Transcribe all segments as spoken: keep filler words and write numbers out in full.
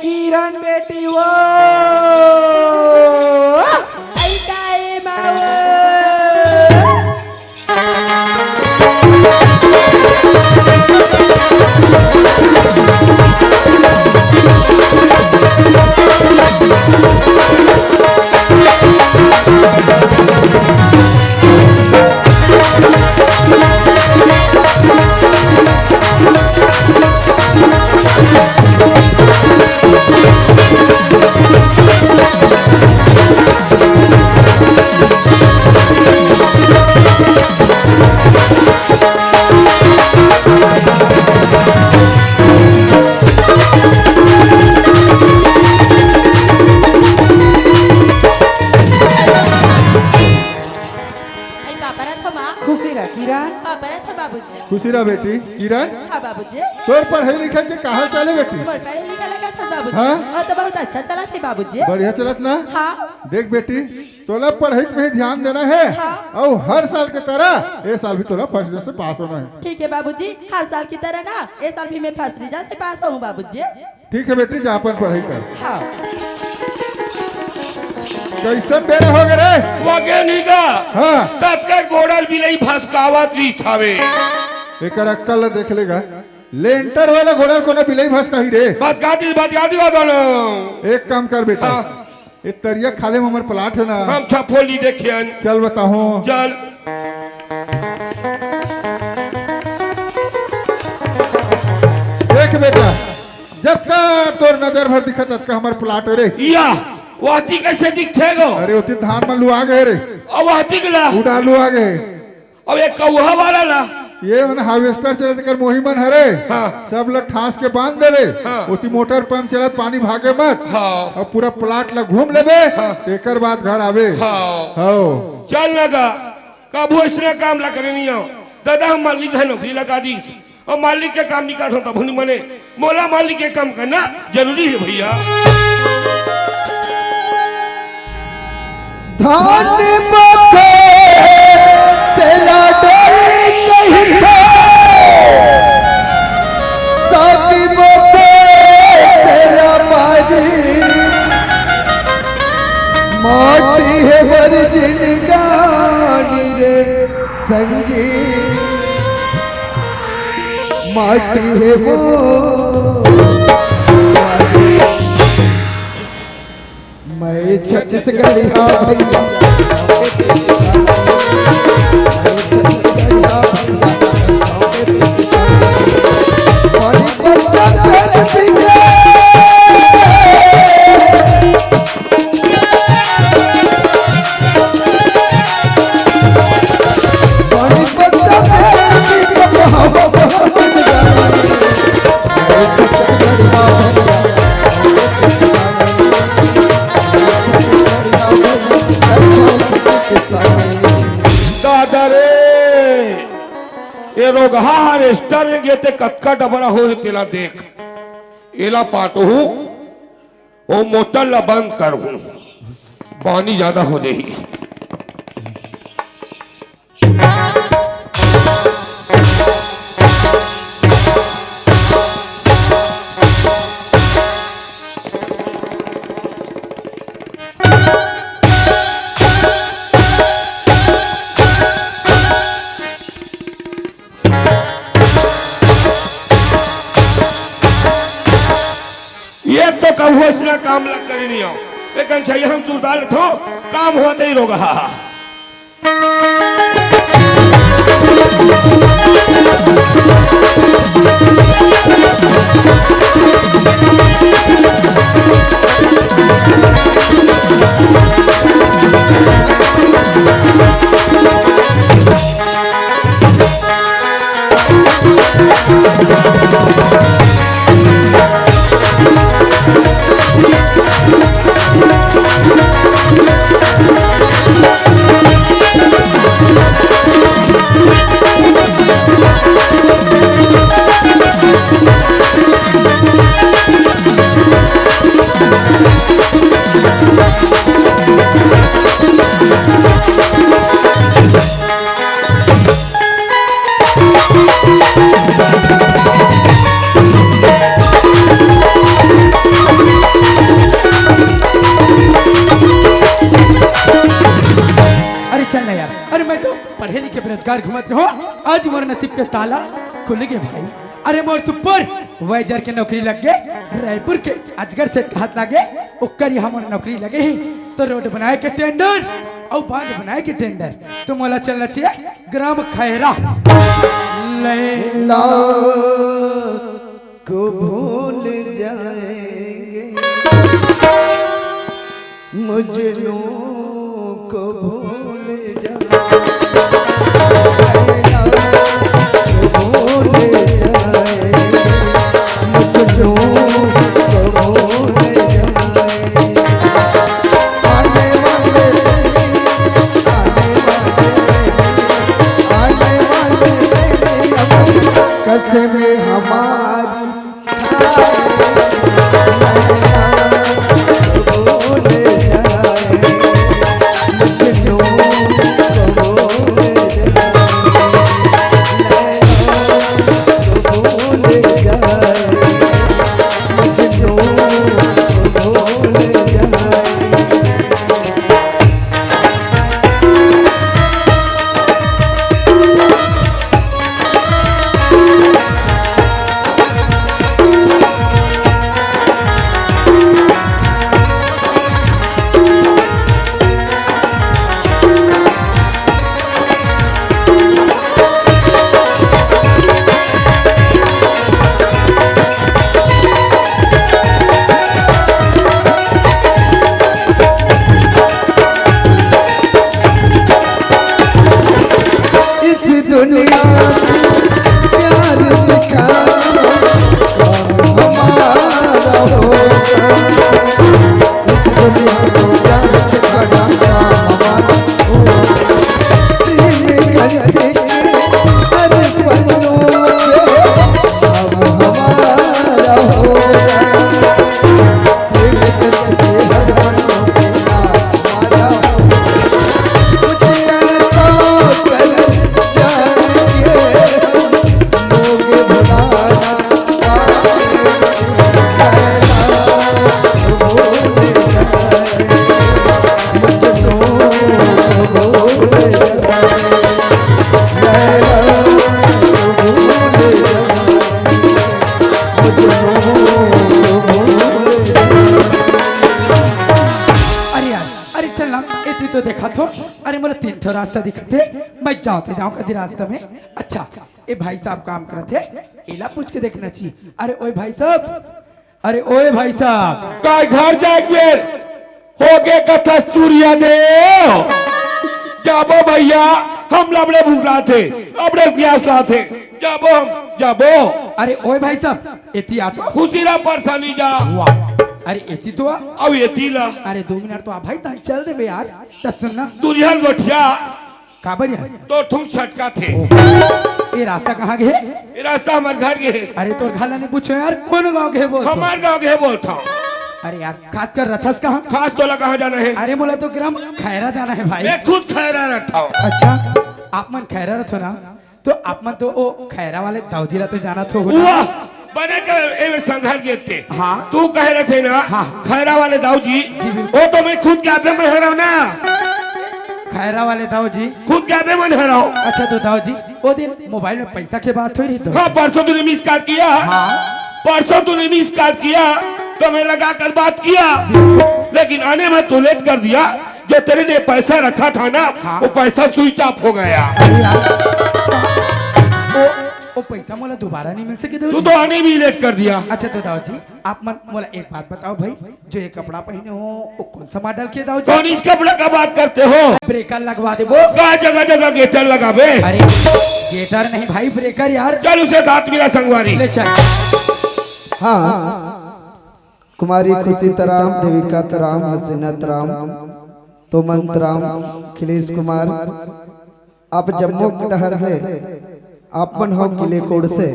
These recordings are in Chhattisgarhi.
किरण बेटी वो। ऐ का ए माँ वो। अई पापा रथ माँ। खुशी रह किरण। पापा रथ बाबूजी। खुशी रह बेटी। किरण, हाँ बाबूजी। तोर पढ़ाई लिखाई के का हाल चाल हे बेटी? मोर पढ़ाई लिखाई लगा था बाबूजी। हाँ? और तो बहुत अच्छा चला थे बाबूजी। बढ़िया चलत ना? हाँ। देख बेटी, तोला पढ़ाई पे ही ध्यान देना हे। हाँ। अउ हर साल के तरह ए साल भी तोला फर्स्ट डिवीजन से पास होना हे। ठीक हे बाबूजी, हर साल की तरह ना ए साल भी मैं फर्स्ट डिवीजन से पास होहूँ बाबूजी। ठीक हे बेटी, जा अपन पढ़ाई कर। हाँ। कइसन बेरा हो गे रे? वगे नहीं गा। हाँ। ततका गोड़ल बिलई भसकावत रिस हवे। एकर अक्कल ल देख लेगा। लेंटर वाला गोड़ल कोनो बिलई भसकाही रे। भसका दी, भसका दी, बता ना। एक काम कर बेटा। हाँ। ए तरिया खाले में हमर प्लाट हे ना। हम छफोली देखेन। चल बताहूँ। चल। देख बेटा, जतका तोर नजर भर दिखत, अतका हमर प्लाट हे रे। या, वहती कइसे दिखथे गो? अरे, ओती धान मन लुआ गे रे। अब वहती के ला? उड़ा लुआ गे। अब एक कौहा वाला ला? ये मन हार्वेस्टर चलत कर मोही मन हरे। हाँ। सब ल ठास के बांध देवे। हाँ। ओती मोटर पंप चलत, पानी भागे मत। हाँ। अब पूरा प्लाट ला घूम लेबे। हाँ। तेकर बाद घर आवे। हाँ। हाँ। चल ना गा, कभू अइसने काम ला करे नहीं आओ। दादा, हम मालिक हे, नौकरी लगा दीस। अउ मालिक के काम नहीं करत हों, तभो नहीं मने। मोला मालिक के काम करना जरूरी हे भइया। धान बोथे तेला डोरी कहिथे, साग बोथे तेला बारी, माटी हे मोर जिनगानी रे संगी। माटी हे मोर। मैं छत्तीसगढ़िया भैया। मैं छत्तीसगढ़िया भैया। बड़ी बड़ी दादा रे, ए रोगहा हार्वेस्टर में गे ते कतका डबरा होहे तेला देख। एला पाटहूँ, ओ मोटर ला बंद करहूँ, पानी जादा हो जाही। ये तो कभू अइसना काम ला करे नहीं आओ। एक अंछाई हम सुरदार थो, काम होते ही रोगहा। कर घुमत रहो, आज मोर नसीब के ताला खुल गे भाई। अरे मोर सुपर वाइजर के नौकरी लग गे, रायपुर के अजगर सेठ के हाथ लागे, ओकर यहाँ मोर नौकरी लगे ही। तो रोड बनाए के टेंडर अउ बांध बनाए के टेंडर, तो मोला चलना चाहिए ग्राम खैरा। लैला को भूल जाएंगे, मजनू को भूल जाएंगे, लैला को भूल जाएंगे, मजनू को भूल जाएंगे। आने वाले, आने वाले, आने वाले, कसमें हमारी। इस दुनिया में प्यार का हमारा होगा। इस दुनिया में प्यार का हमारा होगा। अरे बनो, अब हमारा होगा। अरे यार, अरे चल ना, एती तो देखा थो। अरे मोला तीन ठो रास्ता दिखत हे, मैं जाओ ते जाओ कदी रास्ता में। अच्छा, ए भाई साहब काम करत हे, एला पूछ के देखना चाहिए। अरे ओए भाई साहब, अरे ओए भाई साहब, काय घर जाए के बेर होगे कथा सूर्या देव। जाबो भैया, हम लबड़े भूख लाथे, अबड़े प्यास लाथे। जाबो हम, जाबो। अरे ओए भाई साहब, एती आ तो। खुशी ला परेशानी जा। वाह। अरे एती तो आ। अब एती ला। अरे दो मिनट तो आ भाई, तहन चल देबे यार। त सुन ना। दुरिहा गोठिया। काबर यार? तोर ठुम छटका थे। ओहो। ये रास्ता कहाँ गे हे? ये रास्ता हमर घर गे हे। अरे तोर घर ला नहीं पूछो यार, कौन गाँव गे हे बोल तो? हमार गाँव गे हे बोलथव। अरे यार, खास कर रथस कहाँ? खास तोला कहाँ जाना हे? अरे मोला तो ग्राम खैरा जाना हे भाई। मैं खुद खैरा रथव। अच्छा, आप मन खैरा रथो ना? तो आप मन तो ओ खैरा वाले दाऊ जी ला तो जानत हो ना? वाह, बने के ए संघर गेते। हाँ। तू कहे रथे ना, हाँ। खैरा वाले दाऊ जी, जी, बिल्कुल। वो तो मैं खुद के आपे मन हरव ना। खैरा वाले दाऊ जी। खुद के आपे मन हरव। अच्छा तो दाऊ जी, वो दिन मोबाइल में पैसा के बात होई रही तो? हाँ, परसों तूने मिस कॉल किया। हाँ। परसों तूने मिस कॉल किया, तो मैं लगा कर बात किया, लेकिन आने में तू लेट कर दिया। जो तेरे लिए पैसा रखा था ना, हाँ। वो पैसा स्विच ऑफ हो गया। अरे यार, वो, वो पैसा मोला दोबारा नहीं मिल सके तू दाऊ जी? तो आने भी लेट कर दिया। अच्छा तो दाऊ जी, आप मन मोला एक बात बताओ भाई, जो ये कपड़ा पहने हो, वो कौन सा मॉडल के दाऊ जी? कौन इस कपड़ा का बात करते हो? ब्रेकर लगवा देबो। का जगह जगह गेटर लगाबे? अरे गेटर नहीं भाई, ब्रेकर यार। चल उसे दांत मिला संगवारी। ले चल। हाँ। कुमारी खुशी तराम, देविका तराम, हसीना तराम, तोमन तराम, खिलेश कुमार, आप जम्मो के डहर ले, आप मन हो किले कोड़ से,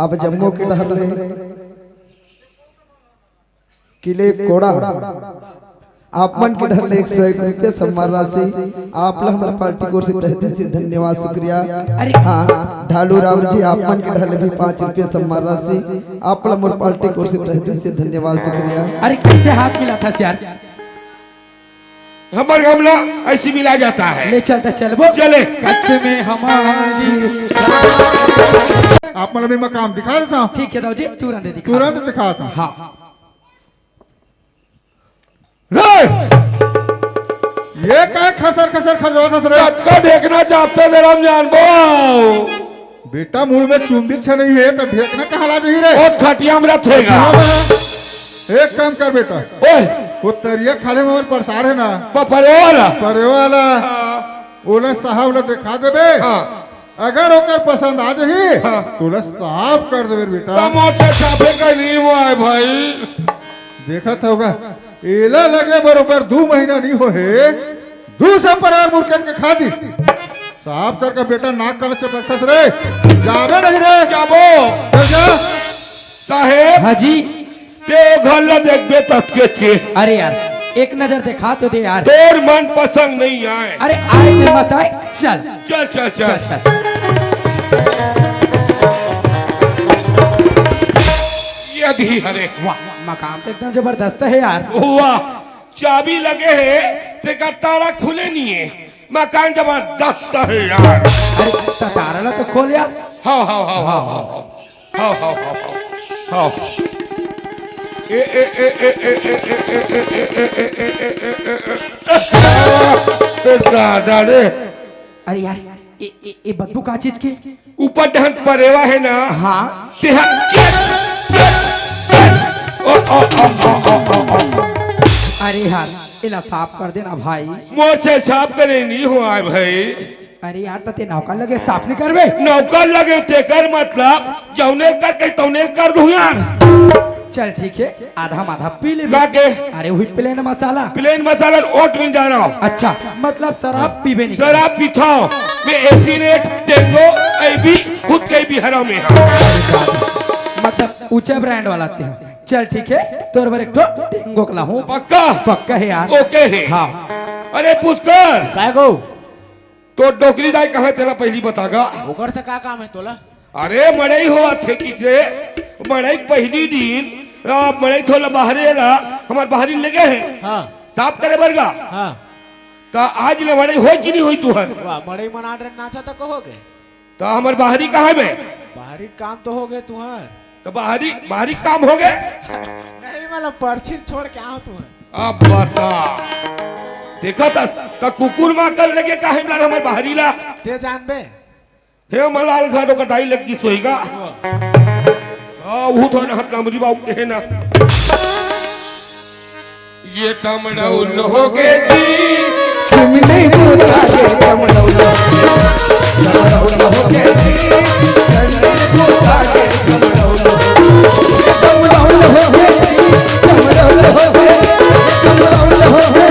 आप जम्मो के डहर ले, किले कोड़ा, आप मन के डहर ले एक सौ एक रुपया सम्मान राशि, आप ला हमर पार्टी की ओर से तहे दिल से धन्यवाद, शुक्रिया। अरे हाँ, ढालू राम जी, आप मन के डहर ले भी पाँच रुपया सम्मान राशि, आप ला हमर पार्टी की ओर से तहे दिल से धन्यवाद, शुक्रिया। अरे कैसे हाथ मिला था यार? हमर गमला ऐसी मिला जाता है। ले चल त चलबो। चले। कस में हमारी। आप मन ला मैं मकान दिखा देता हूँ। ठीक है दाऊ जी, तुरंत दिखा। तुरंत दिखाता हूँ। हाँ। रे! ये काय खसर खसर खजवात हस रे? कतका ढेकना चापते दे राम जानबो। बेटा, मुड़ में चुंदी छे नहीं है, त ढेकना कहाँ ला जाही रे? ओ खटिया में रथेगा। एक काम कर बेटा, ओए। वो तरिया खाले में हमर परसार है ना? प-, परे वाला? परे वाला। हाँ। ओला साहब ला दिखा देबे। हाँ। अगर ओकर पसंद आ जाही, हाँ। त ओला साफ कर देबे बेटा। तमाम से साफे का नहीं हुआ है भाई। देखत होगा, एला लगे बरोबर दू महीना नहीं होहे, दू सौ परार मुर्गन के खा दी। साफ करके बेटा नाक काला चपकत रे, जाबे नहीं रे। जाबो। चल जा। साहेब। हाँ जी। ते घर ला देखबे तब के चे। अरे यार, एक नजर दिखा तो दे यार। तोर मन पसंद नहीं आए। अरे आए ते मत आए, चल। चल, चल, चल। चल, चल। ये भी हरे। वाह, मकान तो एकदम जबरदस्त है यार। वाह, चाबी लगे है, तेकर ताला खुले नहीं है। मकान जबरदस्त है यार। अरे, त ताला ला तो खोल यार। हाँ, हाँ, हाँ, हाँ, हाँ, हाँ। हाँ, हाँ, हाँ, हाँ। हाँ। ए, ए, ए, ए, ए, दादा रे। अरे यार, ए, ए, ए बदबू का चीज के? ऊपर डहन परेवा है ना? हाँ। तेहा। ओ, ओ, ओ। अरे यार, एला साफ कर देना भाई। मोर से साफ करे नहीं हुआ है भाई। अरे यार, त ते नौकर लगे साफ नहीं करबे? नौकर लगे तेकर मतलब जौने कर के तौने कर दूं यार। चल ठीक है, आधा माधा पी ले। का के? अरे वही प्लेन मसाला। प्लेन मसाला ओट में जा रहा हूँ। अच्छा, मतलब शराब पीबे नहीं? शराब पीता हूँ मैं। एसी रेट टेंगो, ऐबी खुद के भी हराम है। मतलब ऊंचा ब्रांड वाला ते। चल ठीक है, तोर बर एक ठो टेंगो कला हूँ। पक्का? पक्का है यार। ओके है। हाँ। अरे पुष्कर। काय गो? तो डोकरी दाई कहाँ तेला पहली बता गा। ओकर से का काम है तोला? अरे मड़ई होवत हे कि से, मड़ई के पहली दिन, आ, मड़ई थोला बाहरे ला, हमर बाहरी ले गए हैं। हाँ। साफ करे बर गा। हाँ। त आज ले मड़ई होय कि नहीं होय तुहर? वाह, मड़ई मना डरे नाचा त कहोगे। त हमर बाहरी कहाँ बे? बाहरी काम तो हो गए तुहर। त बाहरी, बाहरी काम हो गए? नहीं, मतलब परछी छोड़ के आओ तुहर। अब बता। देखा था, त कुकुर माँ कर लगे काहे ला हमर बाहरी ला? ते जानबे। हे मलाल घाट ओकर दाई लग गिस होही गा। हाँ, वो तो ना हटला मुझे बाबू के है ना। ये तमड़ौल हो गए जी। तुम नहीं बोलता ये तमड़ौल हो गए। तमड़ौल हो गए जी। तुम नहीं बोलता ये तमड़ौल हो गए। ये तमड़ौल हो गए जी। तमड़ौल हो गए। तमड़ौल हो गए।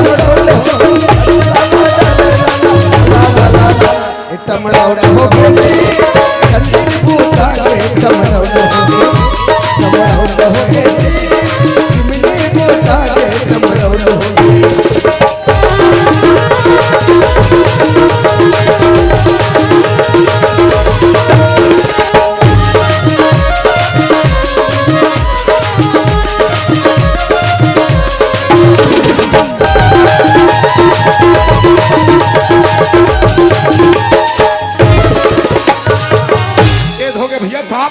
तमड़ौल हो गए। तमड़ौल हो गए जी, चंद्र पूता के तमड़ौल हो गए। तमड़ौल हो गए जी, चिमनी पूता के तमड़ौल हो गए। ये हो गए भैया साहब,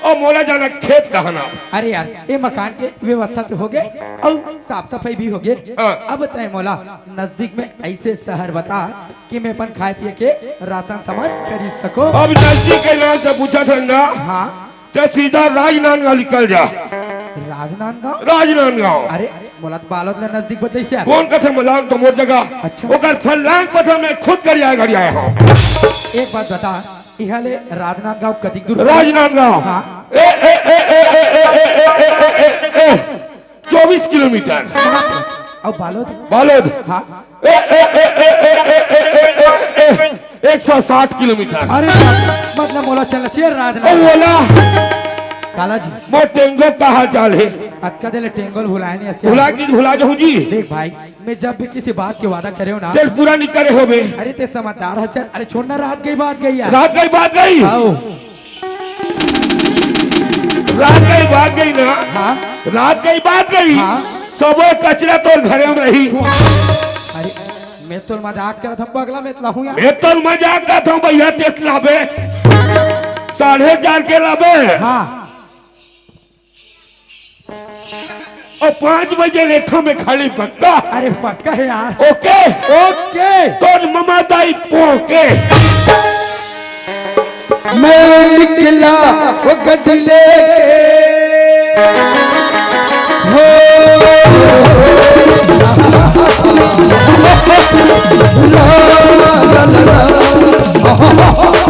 और मोला जाना खेत दहना। अरे यार, ये मकान के व्यवस्था तो हो गए और साफ सफाई भी हो गए। हाँ। अब तय मोला नजदीक में ऐसे शहर बता कि मैं अपन खाए पिए के राशन सामान खरीद सको। अब नजदीक के नाम से पूछा था ना? हाँ। तो सीधा राजनांदगांव निकल जा। राजनांदगांव? राजनांदगांव। अरे, मोला तो बालोद ले नजदीक बताइस यार। कौन कथे मलांग तो मोर जगह? अच्छा। ओकर फलांग पता मैं खुद कर आया, घर आया हूँ। एक बात बता, इहाँ ले राजनांदगांव कतिक दूर? राजनांदगांव। हाँ। ए, ए, ए, चौबीस किलोमीटर। अब बालोद? बालोद। हाँ। ए, ए, ए, एक सौ साठ किलोमीटर। अरे, मतलब मोला चलना चाहिए राजनांदगांव। ओ, ओला। काला जी। मोर टेंगो कहाँ चाल है? अतका देर ले टेंगो ल भुलाए नहीं असे। भुला की भुला जाऊं जी। देख भाई, मैं जब भी किसी बात के वादा करे हो ना। चल पूरा नहीं करे हो बे। अरे ते समझदार हस यार। अरे छोड़ ना, रात गई बात गई यार। रात गई बात गई। आओ। रात गई बात गई ना। हाँ। रात गई बात गई। हाँ। सबो कचरा तोर घरे में रही। अरे, मैं तोर मजाक करत हूँ पगला, मैं लाहूँ यार। मैं तोर मजाक करत हूँ भैया, तेत लाबे। साढ़े चार के लाबे। हाँ। अउ पाँच बजे लेठो में खाली पक्का। अरे पक्का है यार। ओके। ओके। तोर ममा दाई पोके। मैं निकला वो गड्डी लेके। हो। ला, ला, ला, ला।